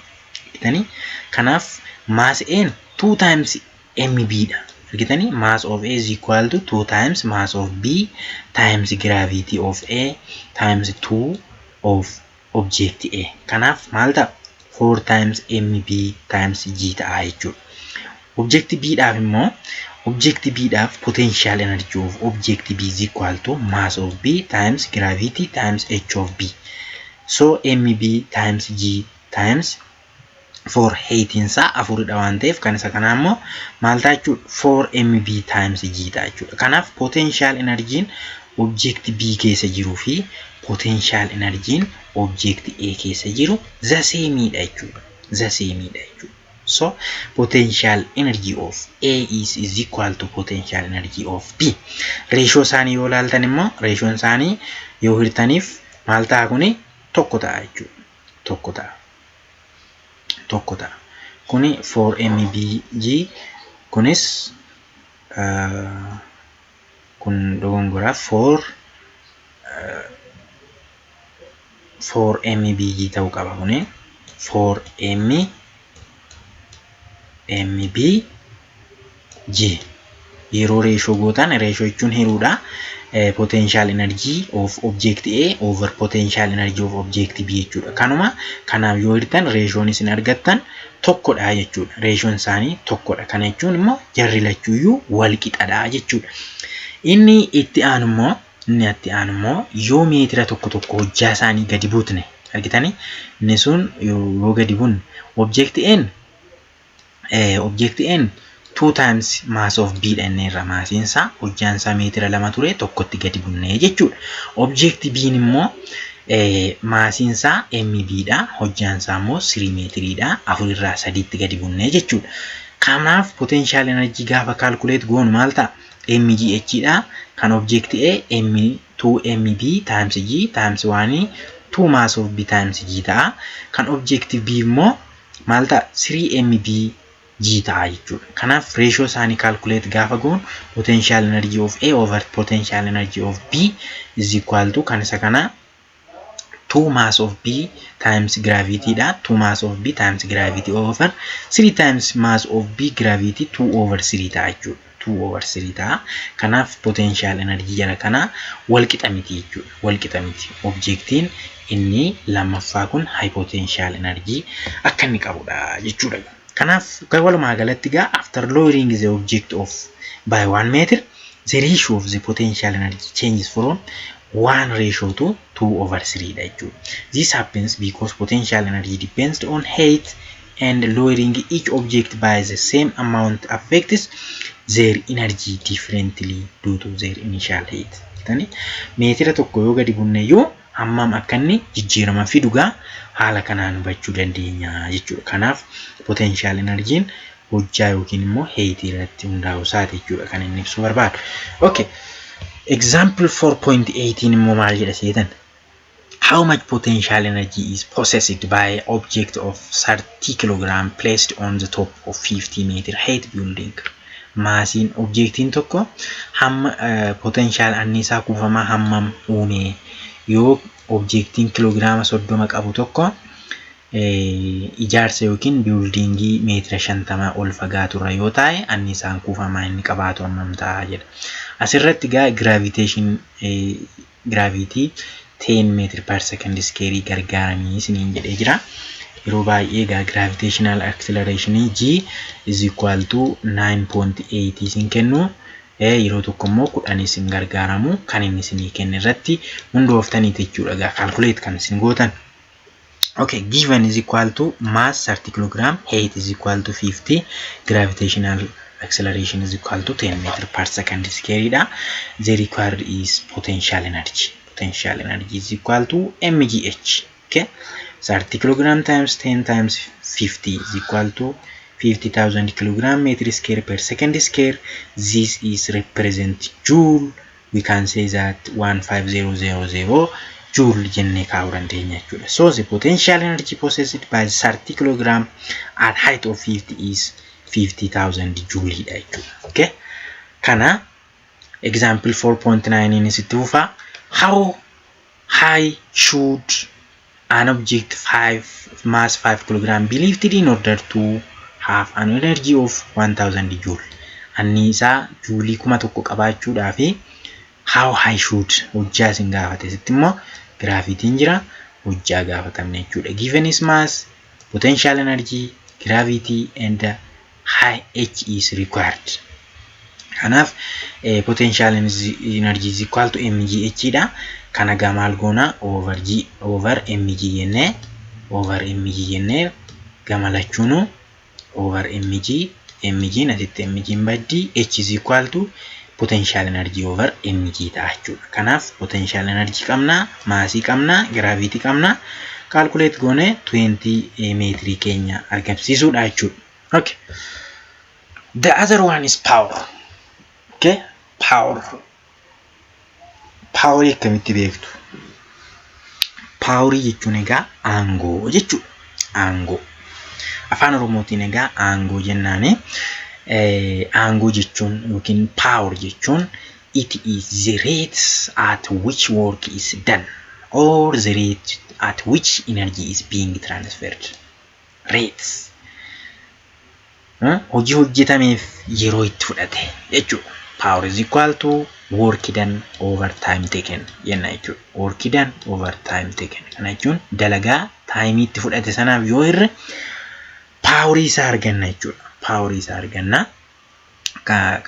Argitanii? Kanaaf mass A 2 times mb dha. Argitanii? Mass of A is equal to 2 times mass of B times gravity of A times 2 of object A. Kanaaf maal ta'a? 4 times mb times g ta'a jechuudha. Object B dhaaf immoo, object B dhaaf potential energy of object B is equal to mass of B times gravity times h of B. So mb times g times 4 heightiin isaa afuridha waan ta'eef, kan isa kanaa immoo maal ta'a jechuudha? 4 mb times g ta'a jechuudha. Kanaaf potential energy'n object B keessa jiruu fi potential energy'n object A keessa jiru the same dha jechuudha. The same dha jechuudha. So potential energy of A is equal to potential energy of B. Ratio isaanii yoo ilaaltan immoo, ratioon isaanii yoo hirtaniif maal ta'a? Kuni tokko ta'a jechuudha. Tokko ta'a. Tokko ta'a. Kuni 4 mbg, kunis kun dogongoraa, 4 4 mbg ta'uu qaba. Kuni 4 m mb g yeroo ratio gootan, ratio jechuun hiruudha. Potential energy of object A over potential energy of object B jechuudha. Kanuma kanaaf yoo hirtan ratioon isin argattan tokkodha jechuudha. Ratioon isaanii tokkodha. Kana jechuun immoo jarri lachuuyyuu wal qixadha jechuudha. Inni itti aanu immoo yoo meetira tokko tokko hojjaa isaanii gadi buutne, argitanii, inni sun yoo gadi bunne, object N 2 times mass of B dha. Inni irra massiin isaa, hojjaan isaa meetira 2 ture, tokkotti gadi bunnee jechuudha. Object B immoo massiin isaa MB dha, hojjaan isaa immoo 3 meetiriidha, afurirraa sadiitti gadi bunnee jechuudha. Kanaaf potential energy gaafa calculate goonu maal ta'a? MGH dha. Kan object A M2 MB times G times 1 2 mass of B times G ta'a. Kan object B immoo maal ta'a? 3 MB G ta'a jechuudha. Kanaaf ratio isaanii calculate gaafa goonu, potential energy of A over potential energy of B is equal to kan isa kana 2 mass of B times gravity dha. 2 mass of B times gravity over 3 times mass of B gravity, 2 over 3 ta'a jechuudha. 2 over 3 ta'a. Kanaaf potential energy jala kana wal qixa miti jechuudha. Wal qixa miti. Objectiin inni lammaffaa kun high potential energy akka inni qabudha jechuudha. Kanaaf walumaa galatti gaa, after lowering the object of by 1 meter, the ratio of the potential energy changes from 1 ratio to 2 over 3 dha jechuudha. This happens because potential energy depends on height, and lowering each object by the same amount affects their energy differently due to their initial height. Meetira tokko yoo gadi bunne iyyuu hammam akka inni jijjiirama fidu gaa haala kanaan hubachuu dandeenya jechuudha. Kanaaf potential energy'n hojjaa yookiin immoo heightii irratti hundaa'uu isaati jechuudha kan inni ibsuu barbaadu. Okay. Example 4.18 immoo maal jedha seetan? How much potential energy is possessed by object of 30 kg placed on the top of 50 meter height building? Massiin objectiin tokko hamma potential anniisaa kuufamaa hammam uume yoo objectiin kiloogiraama 30 qabu tokko ijaarsa yookiin buildingii meetira 50 ol fagaaturra yoo taa'e, anniisaan kuufamaa inni qabaatu hammam ta'a jedha. Asirratti gaa gravitation gravity 10 meter per second square gargaaramii isiniin jedhee jira. Yeroo baay'ee egaa gravitational acceleration G is equal to 9.8 isin kennu, yeroo tokko immoo 10 isin gargaaramu. Kan inni isinii kenne irratti hundooftaniiti jechuudha egaa calculate kan isin gootan. Okay, given is equal to mass 30 kilogram, height is equal to 50, gravitational acceleration is equal to 10 meter per second square dha. The required is potential energy. Potential energy is equal to mgh. Okay, 30 kilogram times 10 times 50 is equal to 50,000 kilogram meter square per second square. This is represent joule. We can say that 15000 joule jennee kaa'uu dandeenya jechuudha. So the potential energy possessed by 30 kilogram at height of 50 is 50,000 joule dha jechuudha. Okay? Kana example 4.9 inni sitti fufa. How high should an object 5 mass 5 kilogram be lifted in order to have an energy of 1000 joule? Anniisaa juulii 1000 qabaachuudhaa fi how high should, hojjaa isin gaafate. Sitti immoo gravityn jira, hojjaa gaafatamne jechuudha. Given is mass, potential energy, gravity and high h is required. Kanaaf potential energy is equal to mgh dha. Kana gaa maal goona? Over g over mg jennee, over mg jennee. Gama lachuunuu over mg, mg asitti mg baddii, h is equal to potential energy over mg ta'a jechuudha. Kanaaf potential energy qabnaa, maasii qabnaa, gravity qabnaa. Calculate goone 20 meetirii keenya argamsiisuudha jechuudha. Okay. The other one is power. Okay? Power. Powerii akkamitti beektu? Powerii jechuun egaa aangoo jechuudha. Aangoo. Afaan Oromootiin egaa aangoo jennaani. Aangoo jechuun yookiin power jechuun it is the rate at which work is done or the rate at which energy is being transferred. Rates. Hojii hojjetameef yeroo itti fudhate jechuudha. Power is equal to work done over time taken jenna jechuudha. Work done over time taken. Kana jechuun dalagaa timeii itti fudhate sanaaf yoo hirre powerii isaa arganna jechuudha. Powerii isaa arganna.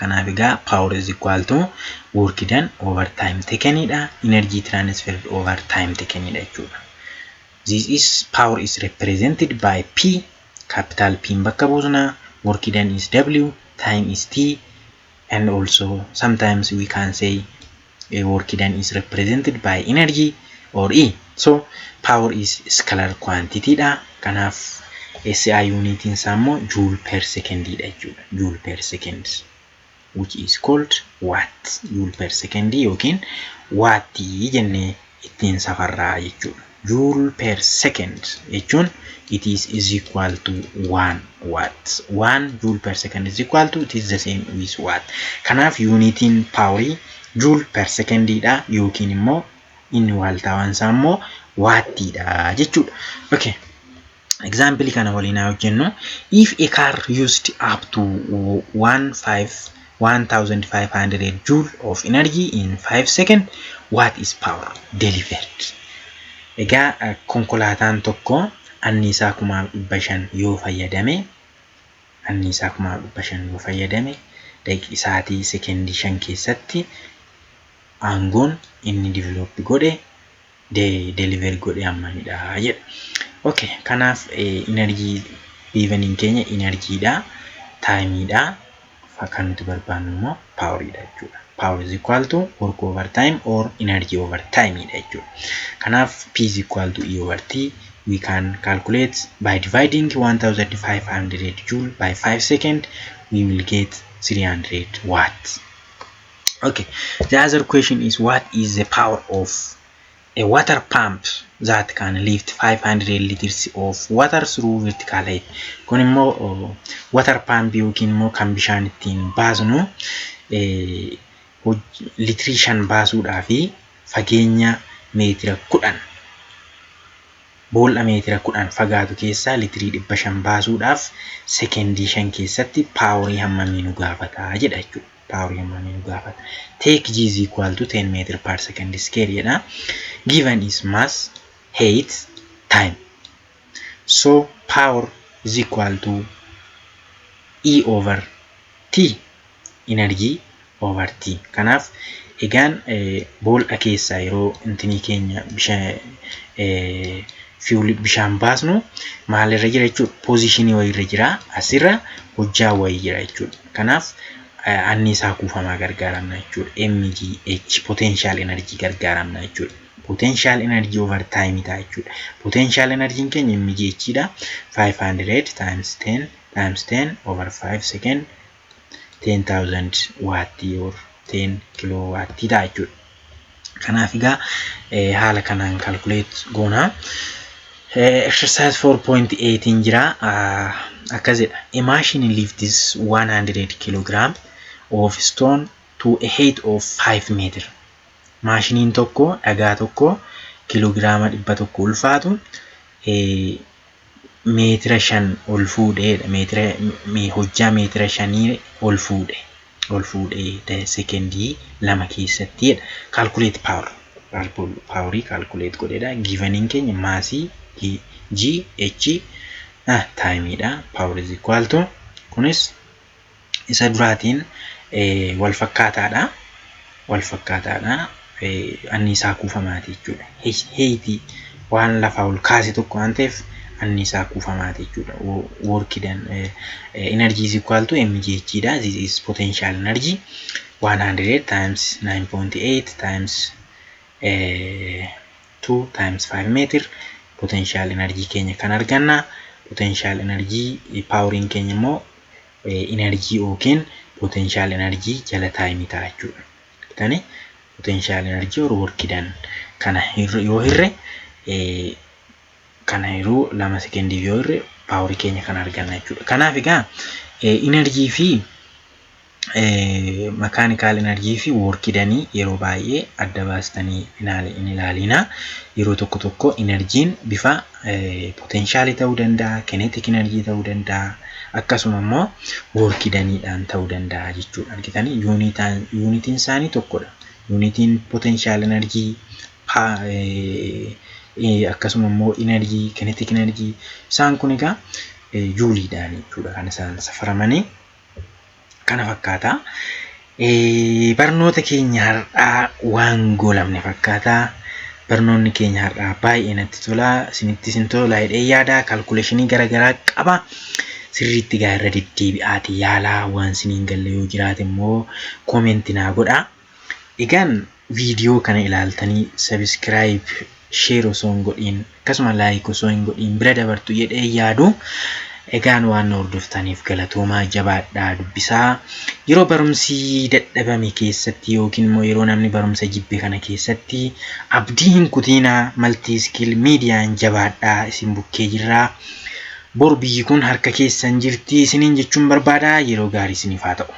Kanaaf egaa power is equal to work done over time takenidha. Energy transferred over time takenidha jechuudha. This is power is represented by P, capital P bakka buusna. Work done is W, time is T, and also sometimes we can say a work done is represented by energy or E. So power is scalar quantity dha. Kanaaf SI unitiin isaa immoo joule per second dha jechuudha. Joule per second, which is called watt. Joule per second yookiin waattii jennee ittiin safarraa jechuudha. Joule per second jechuun it is equal to 1 watt. 1 joule per second is equal to, it is the same with watt. Kanaaf unitiin powerii joule per second dha yookiin immoo inni waaltaawaan isaa immoo waattiidha jechuudha. Okay. Example kana waliin haa hojjennu. If a car used up to 1500 joule of energy in 5 seconds, what is power delivered? Egaa konkolaataan tokko anniisaa 5,500 yoo fayyadame, anniisaa 5,500 yoo fayyadame, sa'aatii sekendii 5 keessatti aangoon inni develop godhe, deliver godhe hammamidha jedha. Okay, kanaaf energy giveniin keenya energydha, timeiidha, kan nuti barbaannu immoo poweriidha jechuudha. Power is equal to work over time or energy over time dha jechuudha. Kanaaf P is equal to E over T. We can calculate by dividing 1500 joule by 5 second, we will get 300 watts. Okay, the other question is, what is the power of a water pump that can lift 500 liters of water through vertical height? Kun immoo water pump yookiin immoo kan bishaan ittiin baasnu litirii 5 baasuudhaa fi fageenya meetira 10, boolla meetira 10 fagaatu keessaa litirii 500 baasuudhaaf sekendii 5 keessatti powerii hammamii nu gaafata jedha jechuudha. Powerii hammamii nu gaafata? Take G is equal to 10 meter per second square jedha. Given is mass, height, time. So power is equal to E over T, energy over T. Kanaaf egaan boolla keessaa yeroo intinii keenya bishaan bishaan baasnu maalirra jira jechuudha? Positionii wayiirra jira, asirra hojjaa wayii jira jechuudha. Kanaaf anniisaa kuufamaa gargaaramna jechuudha. MGH, potential energy gargaaramna jechuudha. Potential energy over time ta'a jechuudha. Potential energy keenya MGH dha. 500 times 10 times 10 over 5 second, 10,000 waattii or 10 kilowaattii ta'a jechuudha. Kanaaf egaa haala kanaan calculate goona. Exercise 4.8 jira. Akkas jedha. A machine lifts 100 kilogram of stone to a height of 5 meter. Maashiniin tokko dhagaa tokko kiiloogiraama 100 ulfaatu meetira 5 ol fuudheedha. Meetira hojjaa meetira 5 ol fuudhe. Ol fuudhee sekendii 2 keessattidha. Calculate power. Powerii calculate godheedha. Giveniin keenya maasii, G, H, timeiidha. Power is equal to, kunis isa duraatiin wal fakkaataadha. Wal fakkaataadha. Anniisaa kuufamaati jechuudha. Heightii waan lafaa ol kaase tokko waan ta'eef anniisaa kuufamaati jechuudha. Work done, energy is equal to mgh dha. This is potential energy, 100 times 9.8 times 2 times 5 meter. Potential energy keenya kan arganna. Potential energy, poweriin keenya immoo energy yookiin potential energy jala timeii ta'a jechuudha. Bitanii potential energy or work done kana yoo hirre, kana yeroo 2 sekendiif yoo hirre, powerii keenya kan arganna jechuudha. Kanaaf egaa energy fi mechanical energy fi work doneii yeroo baay'ee adda baastanii hin ilaalinaa. Yeroo tokko tokko energyiin bifa potentialii ta'uu danda'a, kinetic energy ta'uu danda'a, akkasuma immoo work doneiidhaan ta'uu danda'a jechuudha. Argitanii, unitiin isaanii tokkodha. Unitiin potential energy, akkasuma immoo energy, kinetic energy, isaan kun egaa jouleiidhaan jechuudha kan isaan safaramanii. Kana fakkaata. Barnoota keenya har'aa waan goolabne fakkaata. Barnoonni keenya har'aa baay'ee natti tola. Isinittis hin tola jedhee yaada. Calculationii garaagaraa qaba. Sirriitti gaa irra deddeebi'aati yaalaa. Waan isiniin galle yoo jiraate immoo commentii naa godhaa. Egaan viidiyoo kana ilaaltanii subscribe, share osoo hin godhiin, akkasuma like osoo hin godhiin bira dabartu jedhee yaadu. Egaan waan na hordoftaniif galatoomaa, jabaadhaa dubbisaa. Yeroo barumsi dadhabame keessatti yookiin immoo yeroo namni barumsa jibbe kana keessatti abdii hin kutiinaa. Multi Skill Mediaan jabaadhaa, isin bukkee jirraa. Bor biyyi kun harka keessan jirti isiniin jechuun barbaada. Yeroo gaarii isiniif haa ta'u.